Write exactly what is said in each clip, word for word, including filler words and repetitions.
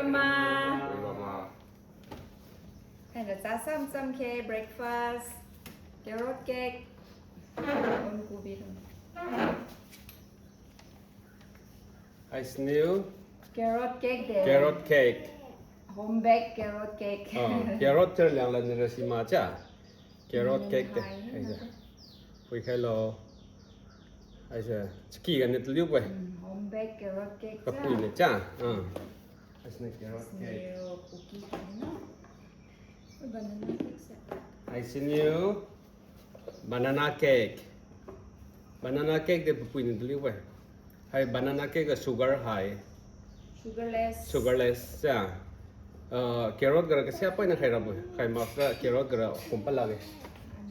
Ma. Hello, ma. Hello, cha sam sam khe, breakfast. Carrot cake. Om kubi ram. Haisiniu. Carrot cake de. Carrot cake. Home baked carrot cake. Ah, carrot cher liang la ni ra si ma cha. Carrot cake de. Haise. Pui khai lo. Haise. Chiki ga ni taliu pui. Mm, home baked carrot cake cha. Kapui ni cha. Ah. Haisiniu carrot cake. Haisiniu cookie ni no. Banana cake sa. Haisiniu banana cake. Banana cake de papui ni taliu pui. Hai banana cake ga sugar hai. Sugarless. Sugarless, ya. Ah, carrot gara kasia paina khai rabo. Khai mak ra carrot gara kumpa lage.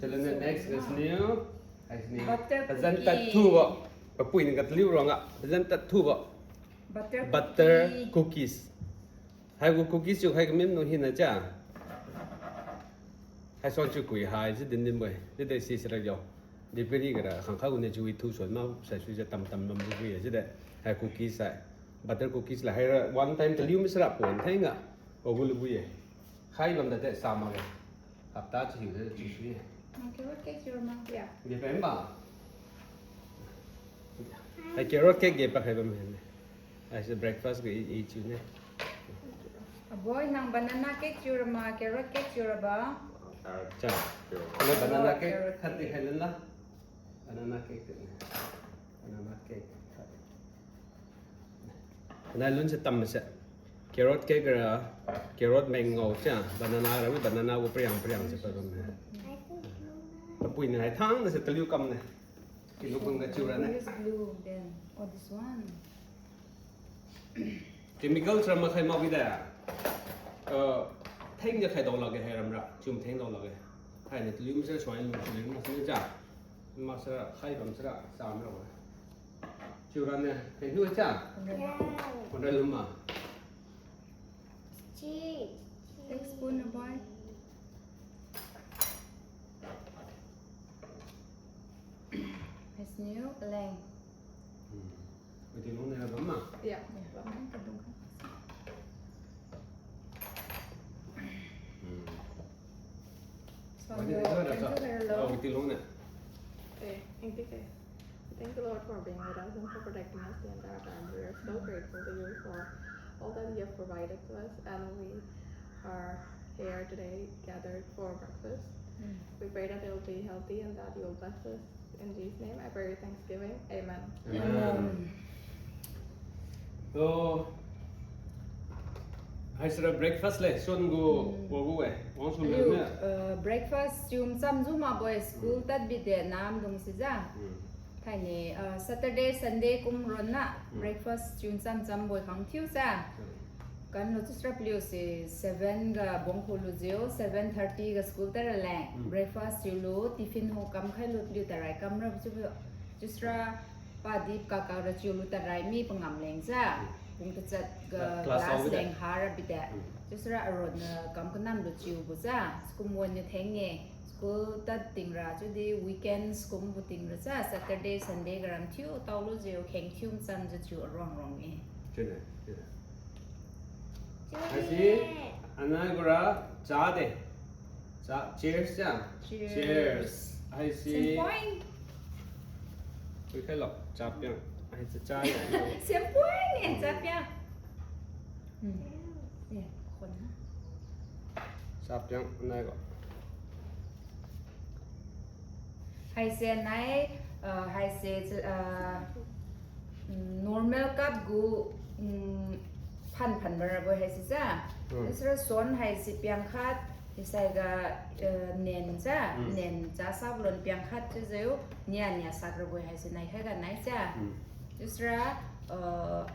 Chalene next is new. Haisiniu. Butter cookie. Pazan tat thubo. Papui ni kataliu ranga. Pazan tat thubo. Butter cookie. Butter cookies. Haigu cookies chiu hai kamin nung hina cha. Hai suan chiu kui hai ji din din boi. Di de si sira yo. Di peri gara khangkha gu ne chiu i thu suan ma sai sui ja tam tam bam bui ji de. Hai cookies hai. Butter cookies la hai ra one time taliu mi sira pon thai nga. Ogu lu bui ye. Khai bam da de sa ma ga. Hapta chiu de chiu sui ye. Nang carrot cake chiu ma? Yeah. Di pa em ba. Hai carrot cake ge pa khai bam hen. Haise breakfast ga i, i chiu ne. Aboi, nang banana cake chiu ra ma, carrot cake chiu ra ba? Cha. Hello, banana cake. Carrot cake. Khat di khai lan la. Banana cake de ne. Banana cake. Nai lun se tam se. Carrot cake ra, carrot mango cha. Banana ra, banana wo priang priang se pa bam ne. Papui ni hai thang na se taliu kam ne. Kilu pun ga chiu ra ne. Where is glue then? Oh, this one. Chemical sira makhai mak bide. Eh, theng ja khai dao lakge hai ram ra. Chum theng dao lakge. Hai ne taliu mi sira suai lu taliu mi sira ja. Ma sira khai bam sira sa mi ra. Chiu ra ne. Hai lu cha. Pon ra lu ma. Take spoon, boy. Haisiniu leng. Hmm. Waiting long nai bam ma? Yeah. Yeah. Bam. Hmm. So, waiting long nai. Oh, waiting long nai. Eh, thank you, guys. Thank the Lord for being with us and for protecting us the entire time. We are so grateful to you for all that you have provided to us, and we are here today gathered for breakfast. Mm. We pray that it will be healthy and that you will bless us. In Jesus' name, I pray with thanksgiving. Amen. Amen. Amen. So, hai sira breakfast le, suan gu, mm, wa gu e, wang sun le. Aliu, ne, uh, breakfast chiu mcham jiu ma boi school, mm, tad bide namdung si ja. Mm. Thaini, uh, Saturday, Sunday kum ronna, mm, breakfast chiu mcham cham boi khang thiu sa. Mm. Kan lo chiusra paliu se seven ga bong khu lujiu, seven thirty ga school tara leng. Mm. Breakfast chiulu, tiffin ho kamkhai lu paliu tarai kamra chiu, chiusra padip kaka ra chiulu tarai mi pangam leng sa. Mm. Pung tachat ga class, class leng hara bide. Mm. Chiusra aronna kam kanam lu chiubo sa. School wan niu theng e. School tad tingra chiudi weekends kumbo tingra sa, Saturday, Sunday ga ram thiu, taolu jiu, kheng thiu mcham jiu chiu aruang ruang e. Chiune, chiune. Haisi, anai gura, cha de. Cha, cheers cha. Cheers. Cheers. Haisi. Same point. Ui, khailo, cha piang. Haisi cha ya. Same point e, cha piang. Hmm. Eh, khon na. Sap yang nai ko. Haise nai, uh, haise, uh, mm, normal cup gu, mm, phan phan marabo haise sa. Hmm. Sira son haise piang khat, isai ga, uh, nen sa, hmm, nen cha sap lon piang khat chiujiu, nia nia sap rabo haise nai khai ga nai sa. Hmm. Chiusira, uh,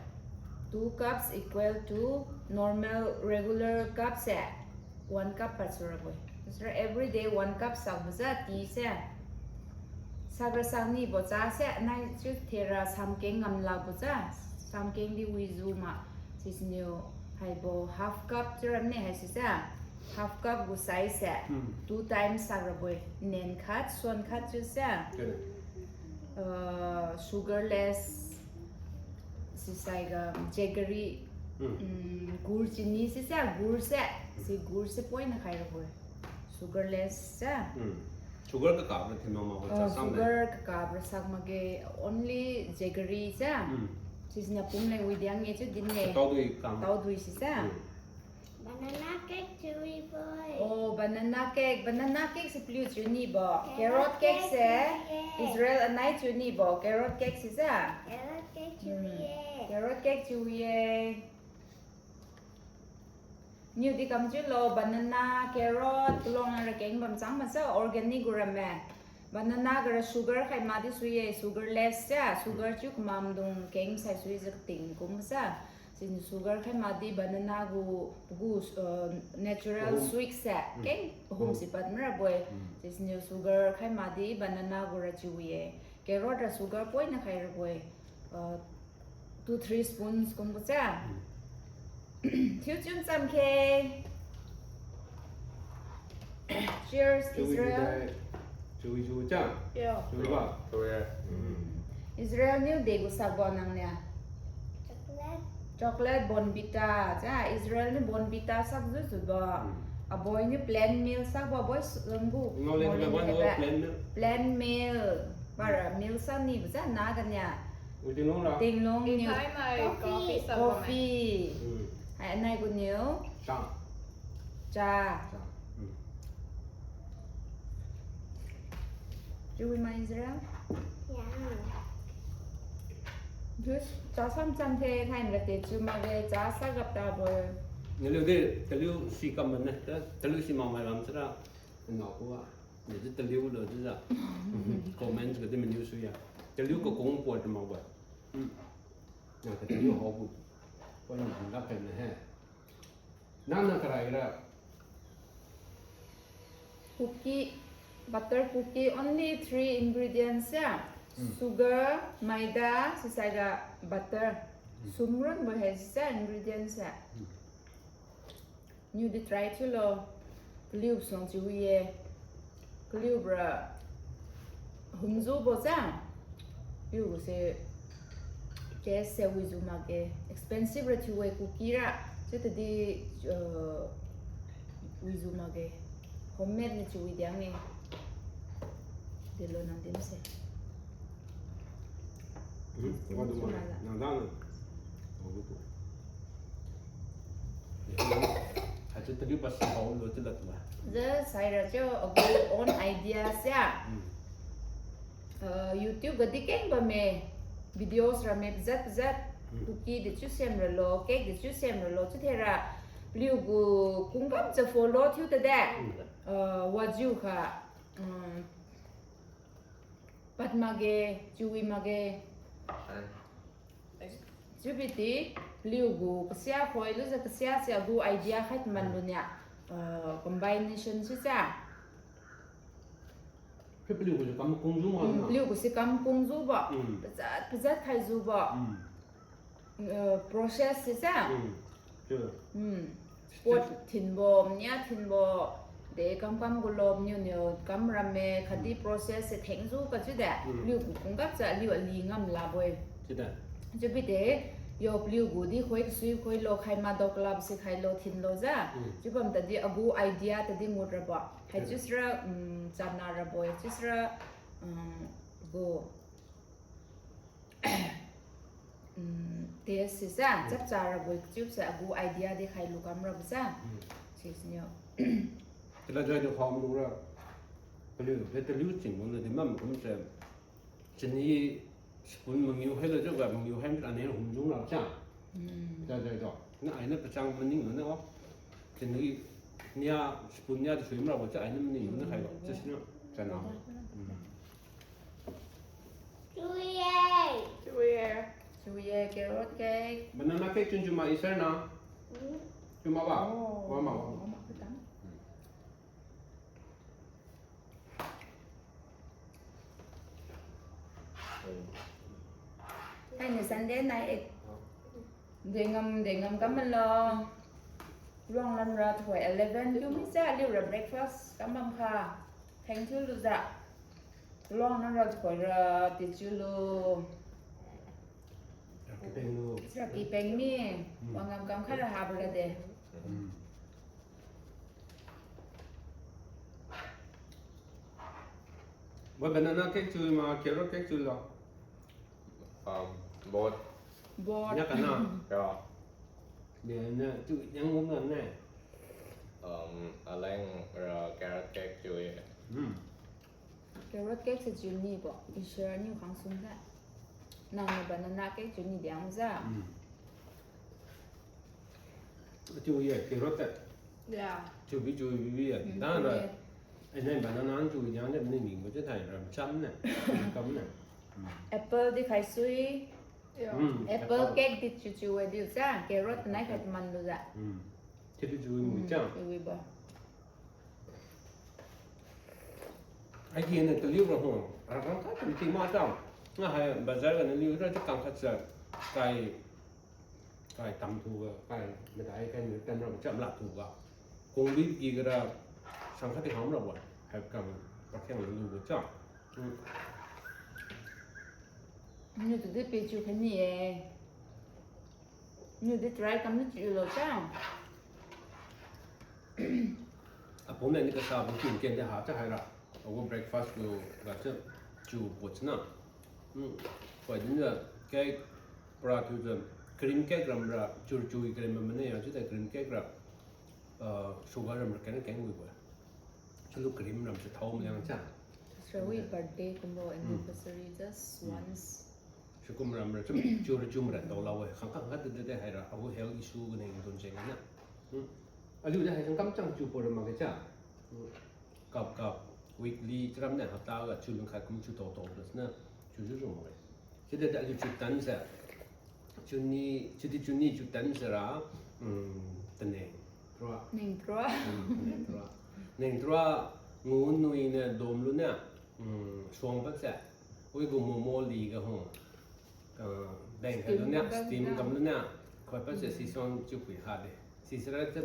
two cups equal to normal regular cup se one cup pad surabo-e. Chiusira everyday one cup sakbo ja tea se. Sakra sangnibo cha se nai chiu thera samkeng ngamlabo ja. Samkeng di wijiu ma. Sisiniu haibo half cup chiura ne haise sa. Half cup gu size se. Hmm. Two times sakrabo-e. Nen khat, son khat chiu se. Kene. Uh, sugarless, sisai ga jaggery Mm, gur chini sise, gur se. Si gur se poina khai rabo-e. Sugarless se. Mm. Sugar kakabra thin mak makbo, oh, chasam ne. Sugar kakabra sak makge, only jaggery se. Mm. Sisiniu pum leng wi diang nge chiu din ne. Taodui kang. Taodui sise. Mm. Banana cake chiu-e bo. Oh, banana cake. Banana cake si paliu chiu nibo. Carrot cake se. Carrot cake chiu-e. Israel anai chiu nibo. Carrot cake sise. Carrot cake chiu-e. Mm. Carrot cake chiu-e. Niu di kam chiulo, banana, carrot, kalong ra keng bam chang masa organic gu ramme. Banana gara sugar khai mak di sui-e, sugarless se, sugar chiu kamamdung keng sai sui jiu kating kum sa. Siniu sugar khai mak di banana gu, pagu, uh, natural sweet se, keng pahum si pad mara bo-e. Sisiniu sugar khai mak di banana gu ra chiu-e. Carrot ra sugar poina khai rabo-e. Uh, two, three spoons kum gu se. Thiu chun cham khe. Cheers, Israel. Chiu-e, chiu-e, chiu-e cha. Chiu-e ba. Israel niu degu sakbo nang niu? Chocolate Bournvita cha. Israel niu Bournvita sak jujiu ba. Aboi niu plain milk sakbo, aboi su-, gu. Plain milk. Para milk sa nibo cha na ganiu. Tinglong niu. Coffee. Coffee. Hai anai gu niu. Cha. Chiu-e ma Israel? Juice chasam cham the, thainra te chiu makge, chasa gaptabo. Naliu di taliu si kam mane, taliu si makmai lam sira. Ngao kua. Nadi taliu lo chiujiu. Comments ga di maniu sui ya. Taliu kakung pua chiu makbo. Taliu haobo. Pon lak khaine he. Nangniu karai ra? Cookie, butter cookie, only three ingredients ya. Sugar, maida, sisaiga butter. Sumronbo hai sisa ingredients ya. Niu di try thiulo. Kaliu suang chiu-e. Kaliu bora humjiubo cha. Piu se taste se wijiu makge. Expensive ra thiu-e cookie ra. Chiu tadi, uh, wijiu makge. Homemade ni chiu wi diang e. Delo nang din se. Nang dang. Haichiu taliu pasi haolo chiu lad ma. Jiu saira chiu agu own ideas ya. Uh, YouTube ga di keng bamme, videos ramme pajat pajat, cookie di chiu sem ralo, cake di chiu sem ralo chiu thera, paliu gu kungkam cha follow thiu tade. Uh, wajiu kha, um, pad makge, chiu wi makge. Chiubi di, paliu gu kasia khoi lujiu kasia se agu idea khai taman lu nia, uh, combination si cha. Paliu gu si kam kungjiu ma, paliu gu si kam kungjiubo. Pajat pajat khaijiubo. Uh, process si cha. Pot thinbo, mania thinbo, de kamkam gulo, niu niu kam ramme, khatdi process se thengjiu kachiu de, paliu gu kungkap cha aliu ali ngam labo-e. Chiubi de, yo paliu gu di khoi kasui khoilo, khai madao kalab se khailo thinlo jiu. Chiubam tadi agu idea tadi ngut rabo. Haichiu sira, um, chana rabo-e, chiu sira, um, gu taste sisa chapcha rabo-e kachiu se agu idea di khailu kam rabo sa. Sisiniu. Tala jai di kham lura. Paliu, he taliu ching wang di mam kum se. Chini spoon mangiu hailo jiu ga mangiu hai mi ane humjiu rabo cha. Jai jai do. Na aina pachang maning na o. Chini nia spoon nia di sui mrabo cha aina maning na khaibo. Chiusiniu chana. Chiu-e. Chiu-e. Chiu-e, carrot cake. Banana cake chunchu ma Israel na. Chuma ba? Wama, wama. Haini Sunday nai-e. Dengam, dengam kam malo. Luang lamra tuhoi eleven tu mi sa aliura breakfast kam bam kha. Theng thiu lujiu. Luang lamra tuhoira tichiu lu. Peng lu. Sira pi peng mi. Hmm. Wangam kam khat ra habo ra de. Hmm. Bo banana cake chiu ma, carrot cake chiu lo? Um, both. Both. Nia kana? Yeah. Nia, nia, chiu yang ngum na ne. Um, aleng ra carrot cake chiu ye. Hmm. Carrot cake se chiu ni bo, i share niu khang sum se. Nang niu banana cake chiu ni diang se. Hmm. Chiu ye, carrot te. Yeah. Chiu bi chiu bi bi ye. Hmm, dan ra. Chiu ye. Eh, nai banana chiu yang de ni ning bo chiu thai ra cham ne. Kam ne. Hmm. Apple di khai sui. Yeah. Hmm, apple apple. Cake di chiu chiu we di sa. Carrot nai khai man lu za. Hmm. Chiu di chiu mi chang. Chiu wi ba. Ai ki ne taliu ra hong, ra kang khat ti ma chang. Nga hai bazar ga na liu ra ti kang khat sa. Kai, kai tam thu ga, kai madai kai ni tam ra cham la thu ga. Kong bi ki ga ra sang khat ti ham ra wa. Hai kam pa kheng lu ga chang. Hmm. Niu tu di pe chiu kha ni e. Niu di try kam ni chiu lo chang. Apom ne ni kasa bu kin ken de ha cha hai ra. Agu breakfast lu ga cha chiu bo chana. Hmm. Koi din ja cake pra tu ja cream cake ram ra chiu chiu cream ram ne ya chiu da cream cake ra. Uh, sugar ram ra ken ken wi bo. Chiu lu cream ram se thao mliang cha. Sir, we birthday kumbo anniversary just once. Sikum ram ra chum, chiu ra chum ra dao la we. Khang khang khat de de hai ra. Agu health issue ga neng dun jeng na. Hmm. Aliu de hai khang kam chang chiu po ra ma ga cha. Hmm. Kap kap weekly chiu ram ne hapta ga chiu lung khat kum chiu tao tao plus na chiu chiu chiu ma ga. Chiu de de aliu chiu tan se. Chiu ni, chiu di chiu ni chiu tan se ra, um, taneng trua. Neng trua. Um, taneng trua. Neng trua ngu nui ne dom lu ne, um, suang pat se. Wi gu momo li ga hong. Uh, beng ha lu ne, steam kam lu ne. Khoi pat se si suang chiu pui ha de. Si sira te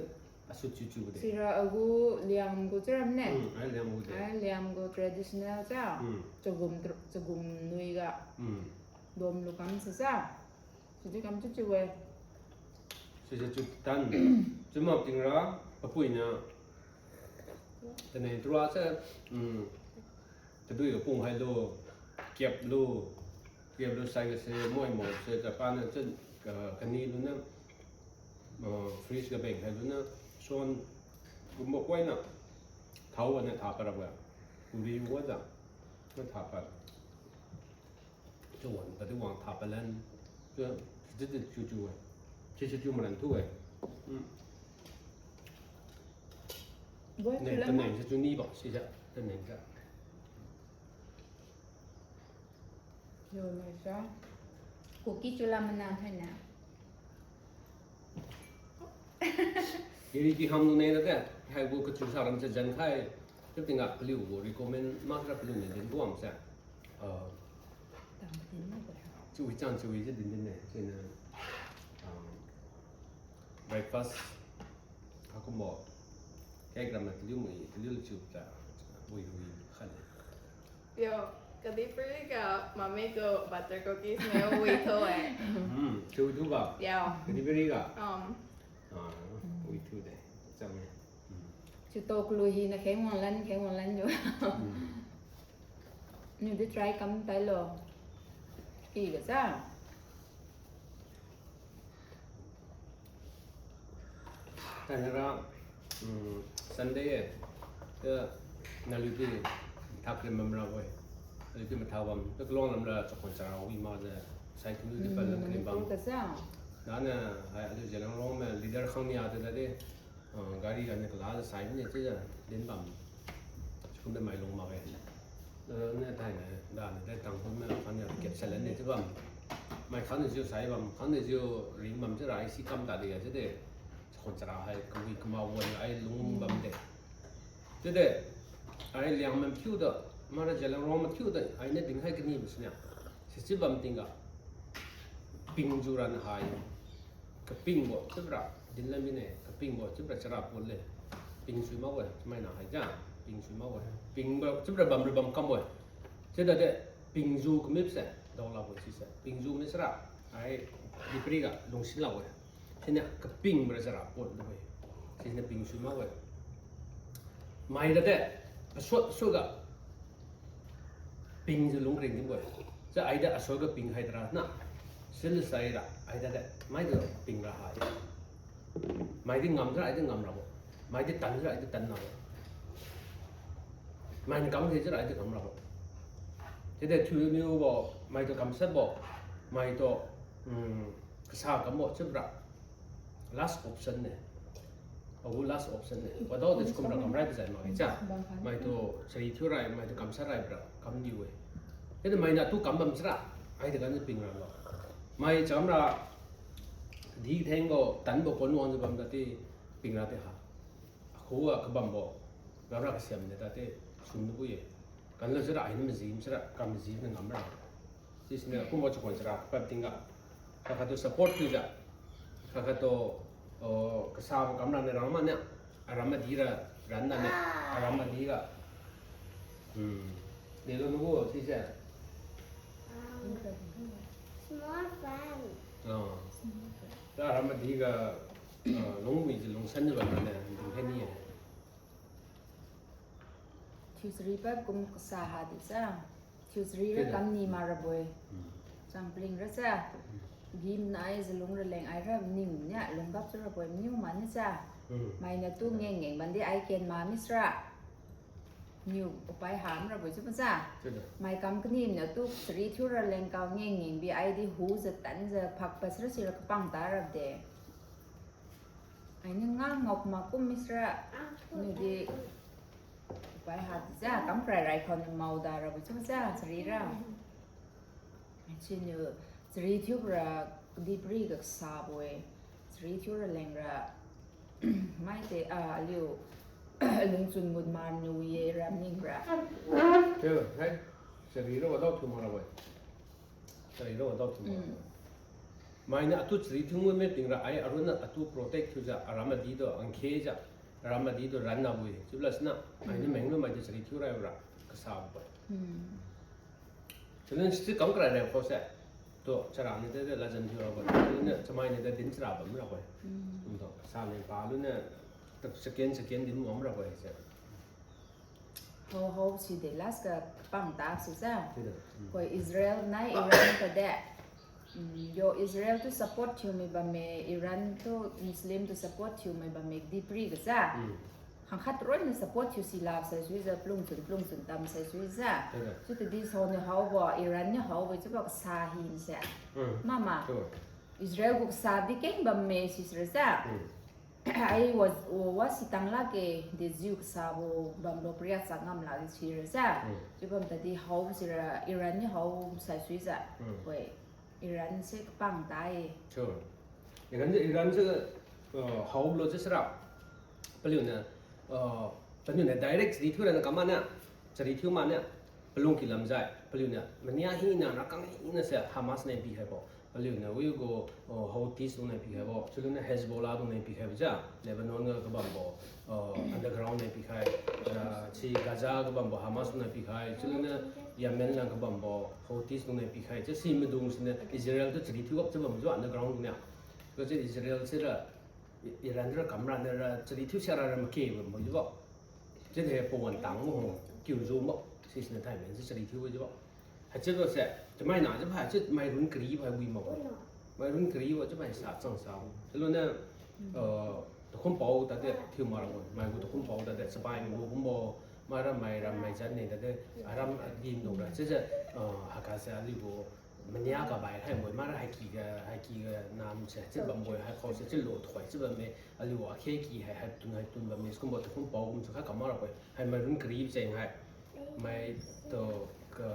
asut chiu chiu de. Sira agu Liang gu chiu ram ne. Hmm, ai Liang gu de. Ai Liang gu traditional cha. Hmm. Chagum tr-, chagum nui ga. Hmm. Dom lu kam se sa. Sidi kam chiu chiu we. Sidi chiu tan. Chiu ma ting ra, papui na. Taneng trua se, um, tadui ga pung hai lu, kep lu, kep lu sai ga se, moi mo se, ta pa na, chiu, ka, kani lu na, uh, freeze ga beng hai lu na, suan, kumbo koi na, thao ga na tha pa ra ga, kuri wa da, na tha pa. Chiu wan, tadi wang tha palan. Chiu, chiu, chiu, chiu, chiu, eh. Chiu, chiu, chiu, malan tu, eh. Hmm. Boy, ne, chiu lam taneng ma? Chiu, chiu ni ba, si ja, taneng ja. Yo, mai sa. Cookie chiu lam mana thai na. Iri ki ham lu ne na de, hai gu kachiu sa ram se jan khai, chiu ting ga paliu gu recommend ma ra paliu ne din buang se. Ah. Tang din ne ko. Chiu wi chang chiu wi je din din ne, chiu ne, ah, breakfast, hakumbo, cake ram na taliu mui, taliu chiu ta, wi wi khan. Yo, kadihpiri ga mami gu butter cookies ne wi thu eh. Hmm, chiu tu ga? Yo. Kadihpiri ga? Um. Ah, wi thu de. Chang eh. Hmm. Chiu to kulu hina kheng wanglan, kheng wanglan yo. Hmm. Niu di try kam tai lo. Ki ga sa. Tanara, um, Sunday eh, ke naliu di thak rim bam ra oi. Naliu di mathak bam, te kalong lam ra chakhuan chara wi ma de, sai kunu di pan lam krim bam. Manipur ka sa. Dana, hai, aliu Zeliangrong me leader khang nia de da de, uh, gari ga ne kala de sai ne chiu de, din bam. Chikum de mai lung ma ge. Eh, ne thai ne, da ne, da tang pun me, khan ya kep salan ne, chiu bam. Mai khan ne jiu sai bam, khan ne jiu ring bam, chiu ra, ai si kam ta de ya, chiu de. Chakhuan chara hai, kawi kama wan, ai lung bam de. Chiu de, ai Liangmai thiu da, mara Zeliangrong ma thiu da, ai ne ding hai kani bam sine. Si chiu bam ting ga. Ping jiu ra na hai. Kaping bo, chiu ra, din la mi ne, kaping bo, chiu ra chara pun le. Ping sui ma we, mai na hai ja, ping sui ma we. Ping bo, chiu ra bam ra bam kam we. Chiu da de, pingjiu kamip se, dao la bo si se. Pingjiu mi sira, Ai, Dipri ga lungsin lakge. Siniu kaping mara jara pot lakge. Siniu ping sui makge. Mai dade, asot asot ga ping jiu lungkring dinbo-e. Sa aida asot ga ping hai dara na. Sil sai ra, aida de, mai de ping ra ha. Mai di ngam ra, aida ngam rabo. Mai di tan ra, aida tan rabo. Mai ni kam de ra, aida kam rabo. Chiudi thiuniubo, mai tu kamshatbo, mai tu, um, kasa kambo chiu ra. Last option ne. Agu last option ne. Wadao de kum ra kam rai de zai ma cha. Mai tu chari thiu rai, mai tu kamshat rai ra, kam di we. Chiudi mai na tu kam bam sira, aida kan ping ra lo. Mai cham ra, di thengbo, tanbo pon wang jiu bam dati, ping ra te ha. Akhu ga kabambo, ngam ra kasiam de dati, sum de bu ye. Kan lo sira, aini majim sira, kam majim na ngam ra. Sisiniu kumbo chakhuan sira, kapap tingga. Kha kha tu support thiujiu. Kha kha tu, oh, kasabo kamra ne rang mane. Aram madi ra ran dane. Aram madi ga. Hmm. Delo nubo sise. Small fan. Oh. Ta aram madi ga, ah, lungwi ji lungsan ji bam ne. Ding khe ni ye. Thiuchari pap kum kasa ha di sa. Thiuchari ra kam ni ma rabo-e. Chang pling ra sa. Gim nai jalung raleng ai ra ning nia lung gap chu rabo-e, niu ma ni sa. Mai na tu ngeng ngeng bandi ai ken ma mi sra. Niu upai ham rabo-e chu pa sa. Mai kam kani na tu chari thiu raleng ka ngeng ngeng bi ai di hu ja tan ja phak pa sra sira kapang ta rabo de. Aini ngang ngok ma kum mi sra, niu di pai ha di ja, kam krai rai khon mao da rabo chiu ja, chari ra. Chiniu chari thiu ra, di pri ga sabo-e, chari thiu raleng ra, mai te, ah, aliu, lungchun ngut ma niu ye ra ning ra. Chiu, hai, chari ra wadao thiu ma rabo-e. Chari ra wadao thiu ma rabo-e. Mai niu atu chari thiu ngui me ting ra ai, arun niu atu protect thiujiu, aram madi tu, angkhe jiu, aram madi tu ran na bui. Chiu la siniu, mai niu meng lu mai tu chari thiu rai ra, kasa bui. Chiniu si kam krai rai kho se. Tu, chara niu de, de, lajan thiu ra bui. Chiniu, chamai niu de, din chara bam ra bui. Kum tu, sa niu pa lu niu, tak second, second din bam ra bui se. Hao, hao, si de last ga pang ta si sa. Koi Israel nai Iran ka de. Mm, yo Israel tu support thiu mi bamme, Iran tu Muslim tu support thiu mi bamme, di pri ga sa. Hangkhat ronna support thiu si lap sai sui ja, plung chun, plung chun tam sai sui ja. Chiu tadi so niu haobo, Iran niu haobo, chiubo kasa hi se. Mama. Israel gu kasa di keng bamme si sira sa. Ai wa, wa, wa sitang lakge, dejiu kasabo bambo priya chak ngam lakge sira sa. Chiu bam tadi hao sira, Iran niu hao sai sui ja. Koi, Iran se kapang ta-e. Iran se, Iran se, uh, hao lo se sira. Paliu niu, uh, paliu niu direct chari thiu ra niu kam mane, chari thiu mane, palung ki lamjai, paliu niu, mania hina, rakang hina se Hamas niu pikhaibo. Paliu niu wi gu, uh, Houthis dung niu pikhaibo, chiulo niu Hezbollah dung niu pikhaibo ja, Lebanon ga kabambo, uh, underground niu pikhai, uh, si Gaza kabambo Hamas dung niu pikhai, chiulo niu Yemen lang kabambo Houthis dung niu pikhai, chiu si maidung siniu Israel tu chari thiu gap chiu bam jiu underground niu. Chiu Israel sira, I-, Iran ra kamra niu ra chari thiu sia ra ra make bambo jiubo. Chiu de pawan tangbo ho, kiujiubo, sisiniu thaimen si chari thiubo jiubo. Haichiubo se, chamai na jiu hai, chiu mairun kari hai wi makbo. Mairun karibo chiu mai sa chang sa. Chiulo niu, uh, takhum pao tade thiu ma rabo. Mai gu takhum pao tade, chabai gu kumbo, mai ra mai ra mai jan ne tade, aram adin dung ra. Chiujiu, uh, haka se aliu gu, mania kabai khai moi, mai ra haiki ga, haiki ga nam se, chiu bambo hai khao se, chiulo thoi, chiu bamme, aliu akhe ki hai, haitun, haitun bamme, sikumbo takhum pao kum su khai kam ma rabo. Hai mairun kari cheng hai. Mai tu ka,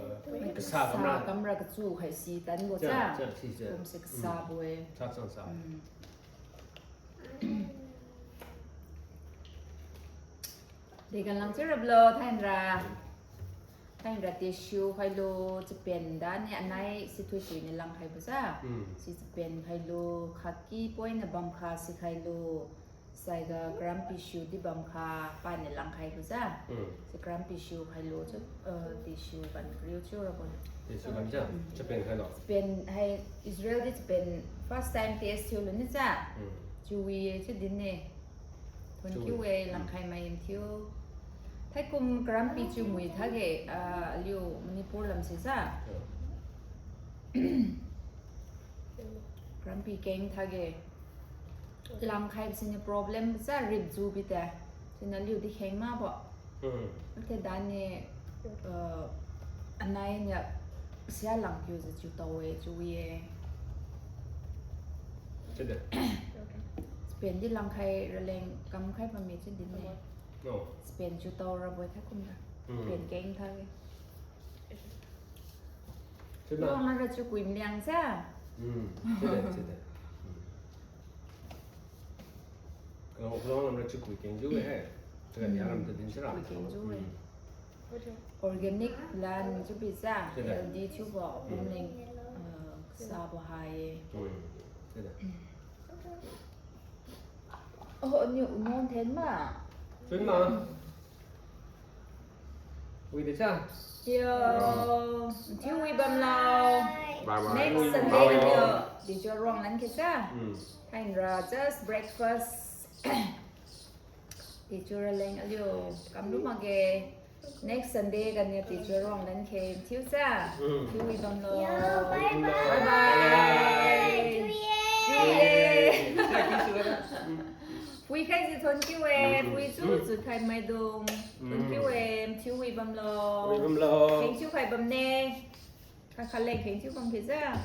kasa kamra. Kamra kachu khai si tanbo sa. Cha, cha, si cha. Kum se kasabo-e. Cha chang sa. Degan lang chiu rabo lo, thainra. Thainra tissue khailo, chapen dani anai si thui thui ni lang khaibo sa. Si chapen khailo, khaki poina bam kha si khailo. Saiga karampi siu di bamkha, paniu langkhaibo ja. Mm. Si karampi siu khailo chiu, uh, tissue ban kariu chiu rabo. Tissue ban ja? Mm. Chapen khailo? Chapen hai Israel di chapen first time test thiulu ni ja. Mm. Chiu-e chiu din-e. Thon chiu-e. Kiu-e, mm, langkhai mai thiu. Thaikum karampi chiu mui thage, ah, aliu Manipur lam si ja. Yeah. Karampi keng thage. Langkhai sini problem sa rip ju bite. Sina liu di kheng ma bo. Hmm. Ate dani, eh, anai niu sia lang kiu jiu chiu tao-e, chiu-e. Chiu de. Spain di langkhai raleng kamkhai pami chiu din ne. No. Spain chiu tao rabo thaikum ra. Hmm. Spain keng thage. Chiu na. Wang ra chiu kui mliang sa. Hmm. Chiu de, chiu de. Hmm. Kalong, kalong lam ra chiu kui keng jiu-e. Chiu ga nia lam tu din sira. Kui keng jiu-e. Hmm. Organic lan chiu bi sa, chiu de, healthy chiubo, hmm, pumling, eh, sabo hai-e. Hmm. Chiu de. Oh, niu non then ma. Then ma. Wi de cha. Yo. Thiu wi bam lo. Bye bye. Next Sunday ga niu. Teacher ruang lan khe cha. Hmm. Hain ra just breakfast. Teacher leng aliu kamlu makge. Next Sunday ga niu teacher ruang lan khe thiu cha. Hmm. Thiu wi bam lo. Yo, bye bye. Bye bye. Thiu ye. Thiu ye. Phui khai si thon kiu-e, phui chu chu khai maidung. Thon kiu-e, thiu wi bam lo. Wi bam lo. Kheng thiu khai bam ne. Kha kha leng kheng thiu bam khe ja.